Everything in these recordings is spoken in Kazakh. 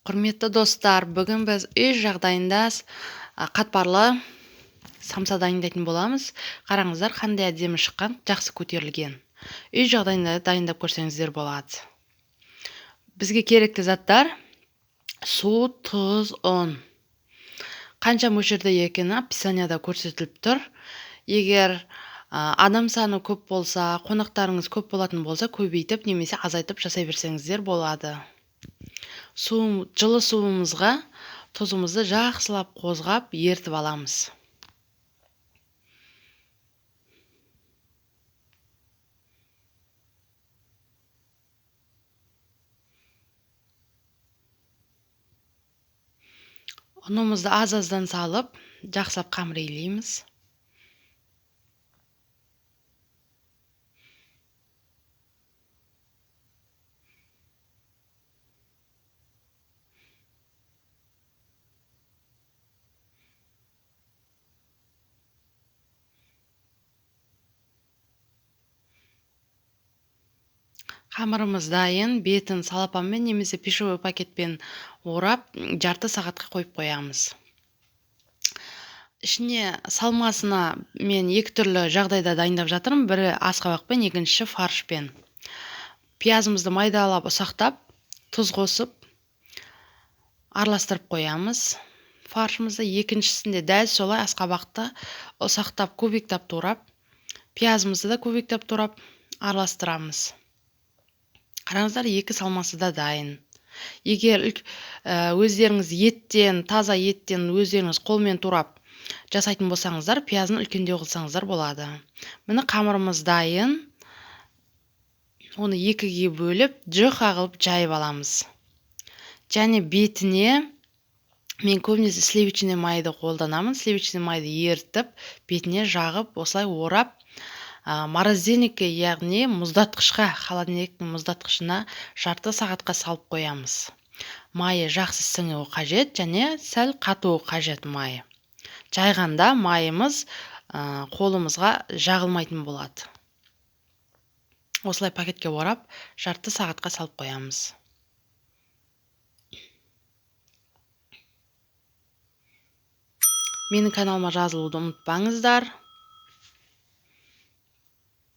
Құрметті достар, бүгін біз үй жағдайында қатпарлы самса дайындайтын боламыз. Қараңыздар, қандай әдемі шыққан, жақсы көтерілген. Үй жағдайында дайындап көрсеңіздер болады. Бізге керекті заттар: су, тұз, ұн. Қанша мөлшерде екені описанияда көрсетіліп тұр. Егер адам саны көп болса, қонақтарыңыз көп болатын болса, көбейтіп немесе азайтып жасай берсеңіздер болады. Жылы суымызға тұзымызды жақсылап қозғап ертіп аламыз. Ұнымызды аз-аздан салып, жақсылап қамыр илейміз. Қамырымыз дайын, бетін салапанмен немесе пищевой пакетпен орап, жарты сағатқа қойып қоямыз. Ішіне салмасына мен екі түрлі жағдайда дайындап жатырмын. Бірі асқабақпен, екіншісі фаршпен. Пиязымызды майдалап ұсақтап, тұз қосып араластырып қоямыз. Фаршымызды екіншісінде дәл солай асқабақты ұсақтап, кубиктап турап, пиязымызды да кубиктап турап араластырамыз. Қараңыздар, екі салмасы да дайын. Егер өздеріңіз еттен, таза еттен өздеріңіз қолмен турап жасайтын болсаңыздар, пиязын үлкендеу қылсаңыздар болады. Міне қамырымыз дайын. Оны екіге бөліп, жұқа қылып жайып аламыз. Және бетіне мен көбінесе сливочный майды қолданамын. Сливочный майды ерітіп, бетіне жағып, осылай орап, морозильникке, яғни мұздатқышқа, холодильниктің мұздатқышына жарты сағатқа салып қоямыз. Майы жақсы сіңуі қажет және сәл қатуы қажет майы. Жайғанда майымыз қолымызға жағылмайтын болады. Осылай пакетке орап, жарты сағатқа салып қоямыз. Менің каналыма жазылуды ұмытпаңыздар.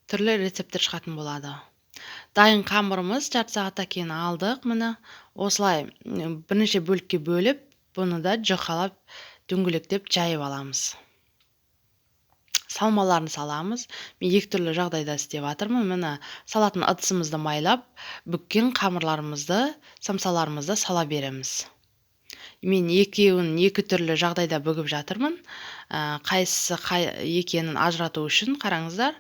Түрлі рецепттер шығатын болады. Дайын қамырымыз жарты сағаттан кейін алдық. Міне осылай бірнеше бөлікке бөліп, бұны да жұқалап, дөңгелектеп жайып аламыз. Салмаларын саламыз. Мен екі түрлі жағдайда істеп жатырмын. Міне салатын ыдысымызды майлап, бүккен қамырларымызды, самсаларымызды сала береміз. Мен екеуін екі түрлі жағдайда бүгіп жатырмын. Қайсысы қай екенін ажырату үшін қараңыздар.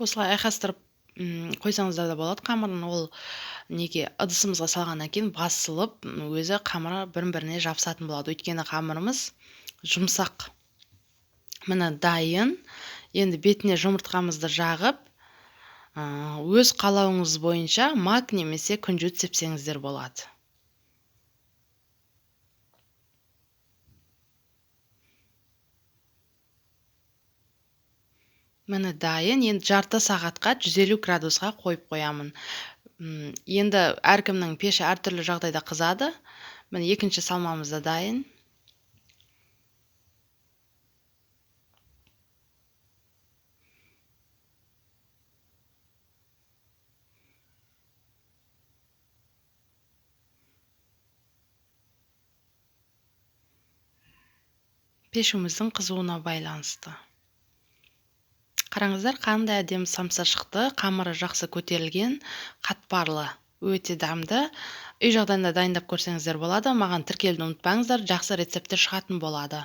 Осылай айқастырып қойсаңыздар да болады қамырын. Ол неге ыдысымызға салғаннан кейін басылып, өзі қамыры бір-біріне жабысатын болады. Өйткені қамырымыз жұмсақ. Міне дайын. Енді бетіне жұмыртқамызды жағып, өз қалауыңыз бойынша мак немесе күнжіт сепсеңіздер болады. Міне дайын. Енді жарты сағатқа 150 градусқа қойып қоямын. Енді әркімнің пеші әртүрлі жағдайда қызады. Міне екінші салмамыз да дайын. Пешіміздің қызуына байланысты. Қараңыздар, қандай әдемі самса шықты. Қамыры жақсы көтерілген, қатпарлы, өте дәмді. Үй жағдайында дайындап көрсеңіздер болады. Маған тіркелуді ұмытпаңыздар, жақсы рецепттер шығатын болады.